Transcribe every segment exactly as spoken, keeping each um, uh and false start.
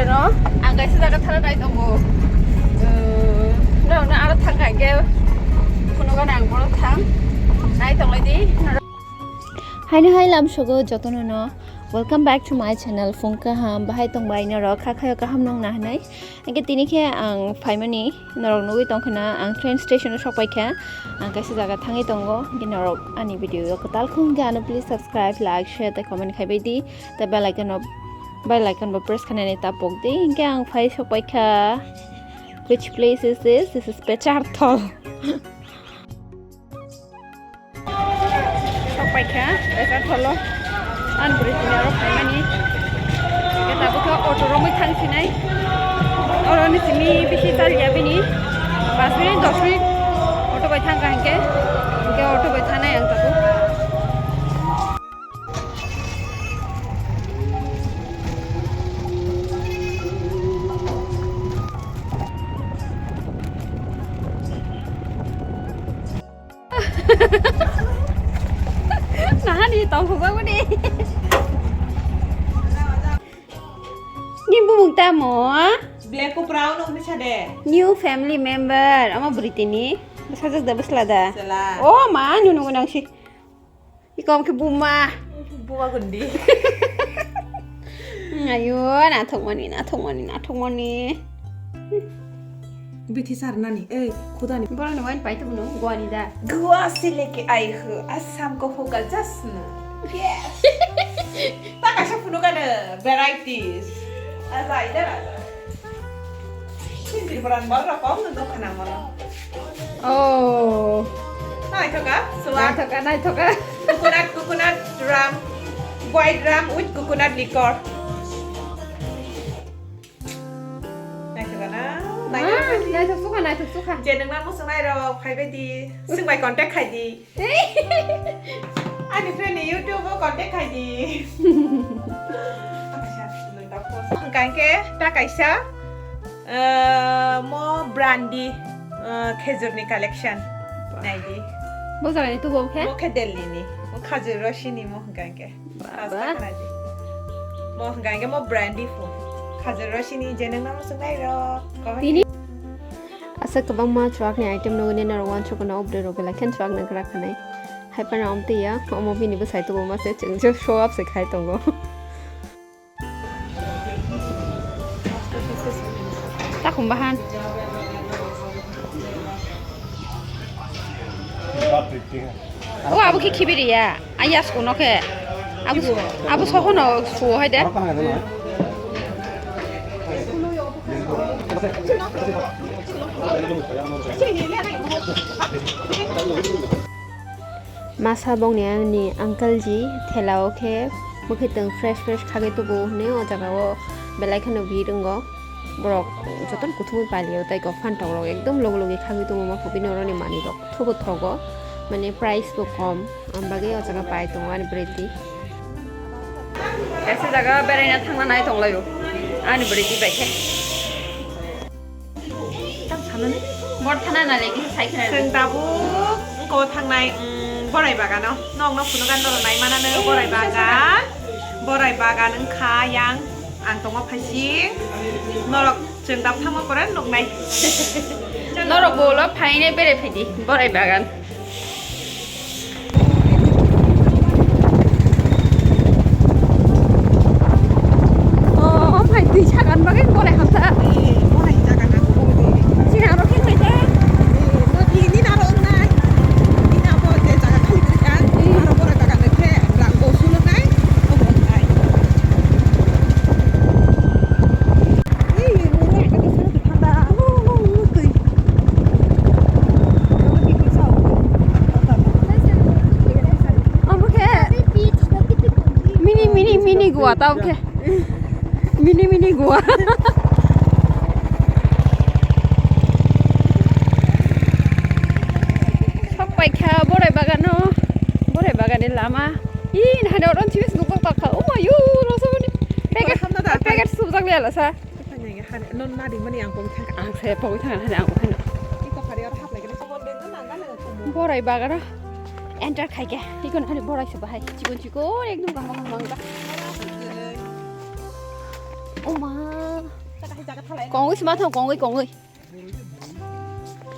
No, ang kaisa jaga thana nai tongo. Eh, no, no, aro thang kha hingke, phunukgani ang bono thang. Nai tonglai di. Haino hai lamsogo jotono no. Welcome back to my channel, Phung Kaham. Bahai tongbai norok, kha khayo kaham nong na hinui. Hingke tini khe ang phaimani norok nugui tongkha na, ang train station o sok paikha. Ang kaisa jaga thangwi tongo. Hingke norok ani video o kwtal khung khe ano please subscribe, like, share tei comment khai bai di. Tei bell icon o, bell icon bo press khainani ta pok di. Hingke ang phai sok paikha. Which place is this? This is Pecharthol. Sok paikha, Pecharthol o. Ang bwrwi tini aro phaimani. Hingke tabuk khe auto romwi thang sinai. Oro ni simi bisi chal ya bini. Pas minute, dos minute auto bai thang kha hingke. Hingke auto bai thanai ang tabuk. Nahani tongthokjagmani. Ni bumung tamo? Black ko brown no bisa de. New family member. Ama bwrwi tini. Bwsajwk da bwsla da? Sela. Oh ma, nunu nang si. Ikom khe buma. Buma gundi. Ayo, nathokmani, nathokmani, nathokmani. Bithi sar nani, ei, khudani. Borok ni wine pai tongmano, guani da. Goa se leke ai ho, Assam ko hoga jasna. Yes. Ta kaisa phunukgani varieties. Aza, ida aza. Tripura ni borok rok kok no nukha na mono. Oh. Naithoka, suwak. Naithoka, naithoka. Coconut, coconut rum. White rum with coconut liquor. Naithoka na? Ah, naithoka. Naithok sukha, naithok sukha. Je nungna muchungnai rok phaibai di. Swngbai contact khai di. Ani friend ni YouTube o contact khai di. Hwnkha hwnkhe ta kaisa, eh, mo brandy, eh, khejur ni collection. Nai di. Bo jaga ni tubo khe? Mo khe Delhi ni. Mo khajur rosini mo hwnkha hwnkhe. Baba. Hasta khana di. Mo hwnkha hwnkhe mo brandy pho. Khajur rosini je nungna muchungnai rok. Comment. Tini Asa kwbangma chuakni item nugwi norok uansukgwi no, o bwrwi rok belai kheno chuak nang kwrak hinwi. Hai phano omo twi ya, omo bini bwsai tubu ma se chwng je show up se khai tongo. Takhum bahan. O abo khe khibiri ya. Ayas kuno khe. Abo, abo sohono suo hai de. Masa bongni ani uncle ji thela o khe mwkhwtwng fresh fresh khagwi tubu hwnwi o jaga o belai kheno bhir wngo. Borok jotono kuthumwi palio tei kok phantok rok ekdom logi logi khagwi tongo ma phobini oroni manwi rok thubo thogo, mane price bo kom, am bagwi o jaga pai tongo ani bwrwi twi. Kaisa jaga beraina thangna nai tonglaio ani bwrwi twi bai khe. Tam sanani bor thana na legi sai khna. Chwng tabuk wngko thangnai, mm, borai bagano. Nokno phunukha norok nai manano borai bagan. Borai bagan wngkha yang. Ang tongo phaising, norok chwng dap thangma pore nuknai. Norok bo ulo phainai bere phaidi, borai bagan. Oh, phai twi sagan bagwi borai hamsa. Borai jaga na. Sini aro khe phaidi. Nini naro wngnai. Nini abo je jaga khali kha. Aro borai bagan khe rang bo sulunai. Obo wngnai. Mini, mini, mini Goa tao khe. Mini, mini Goa. Sok paikha borai bagano. Borai bagani lama. Ih, nahani oron chips gubuk tokha. Oh, ayu, rosomoni. Packet, packet subjak le alasa. Nong nadi mani ang pogwi thangkha. Ang se pogwi thangkha nahani ang pogwi thangkha. Iko phari oro haplai gani. Borai bagano enter khaikha. Iko nahani borai se bahai. Chikon chikon ekdom kaham kaham mangkha. Oma. Kongwi sima thang, kongwi, kongwi.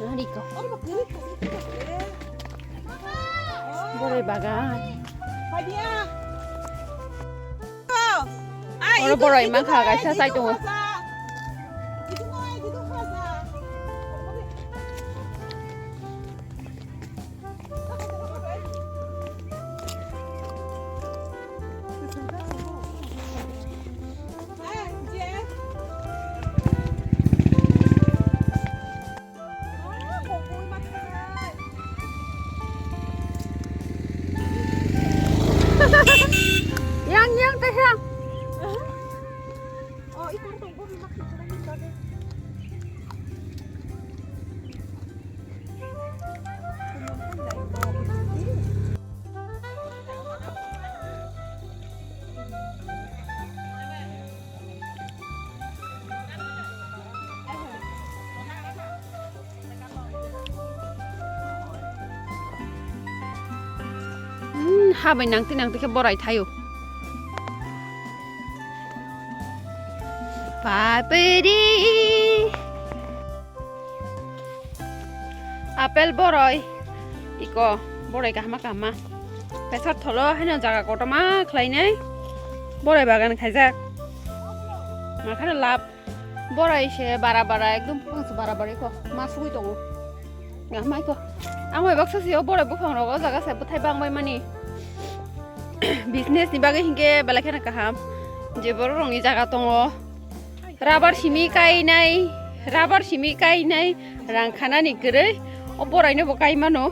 Nari ko. Boroi bagan. Oro boroi mankha kaisa sai tongo. Yang, yang, teh, yang. Hmm, ha bai nangtwi nangtwi khe borai thaio. Papri. Apple boroi. Iko boroi kahma kahma. Pesar tholo haino jaga kotorma khlainai. Boroi bagan khaijak. Makhano lab. Boroi se bara bara ekdom buphang se bara bara iko. Ma sugui tongo. Kahma iko. Ang bai baksa sio boroi buphang rogo jaga se bwthai bang bai mani. Business ni bagwi hinkhe belai kheno kaham. Je borok rokni jaga tongo. Rubber simi kainai, rubber simi kainai, rang khanani kwrwi, o boraino bo kai mano.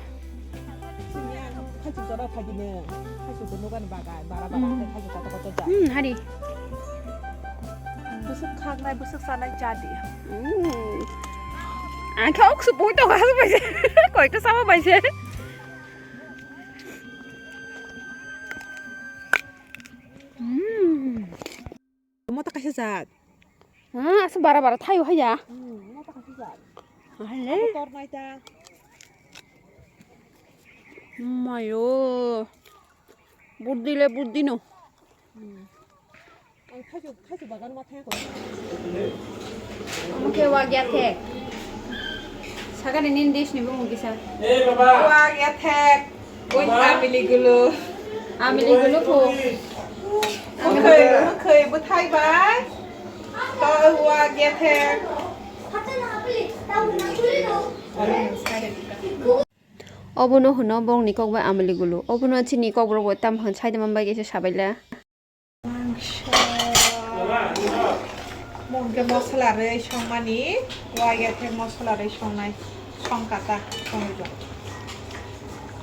Simi ang khaisuk jora phaikhe nw, khaisuk nw nukani bagan, bara bara Hmm. khe khaisuk kotor kotor ja. Hmm, hari. Bwswk khaknai, bwswk chanai cha di. Hmm. Ang khe ok supui tongo, aswk bai se. Koito sama bai se. Hmm. Mota kaisa jat. Ah, asa bara bara thaio haya. Hmm, mota kaisa jat. Ahale. Abo tor nai ta. Mayo. Buddi le buddi no. Hmm. Ang khachu, khachu bagan ma thang ko. Omo khe wagya thek. Sagani nin dish ni bumung kisa. Wagya thek. Oi, amili gulu. Amili gulu pho. Mukhai, mukhai, bwthai bai. To wagya thek. Obono hwno bongni kok bai amili gulu. Obono chini kok borok bai tam hwn saida man bai khe sabaila. Mangso. Mo hwnkhe mosola rwi songmani, wagya thek mosola rwi songnai, songkha ta, songwi tong.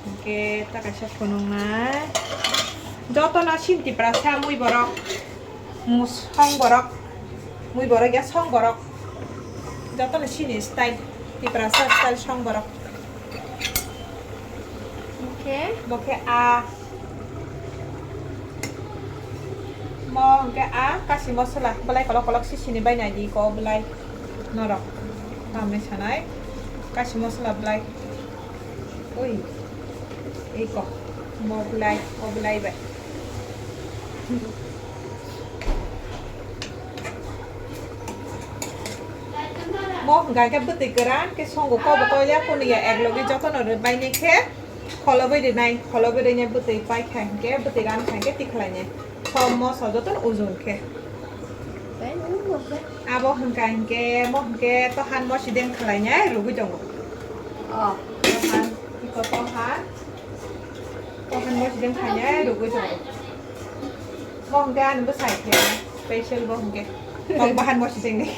Hwnkhe ta kaisa phunuknai. Jotono sin Tiprasa mui borok, mu song borok, mui borok ya song borok. Jotono sini style, Tiprasa style song borok. Hwnkhe? Bo khe a. Mo hwnkhe a kasi mosola, belai kolok kolok sisini bai nai di ko belai norok. Tamni sanai kasi mosola belai. Ui. Ei ko. Mo belai, o belai bai. Mo hwnkha khe bwtwi kwran khe songo kobo koya kunu ya ek logi jotono rwbaini khe kholobwi rwnai, kholobwi rwinai bwtwi paikha hinkhe bwtwi rankha hinkhe tikhlainai som moso jotono ujun khe. Abo hwnkha hinkhe mo hwnkhe tohan mosideng khlainai rwgwi tongo. Oh. Tohan, iko tohan. Tohan mosideng khlainai rwgwi tongo. Bo hwnkhe ani bwsai khe special bo hwnkhe. Tok bahan mosideng ni.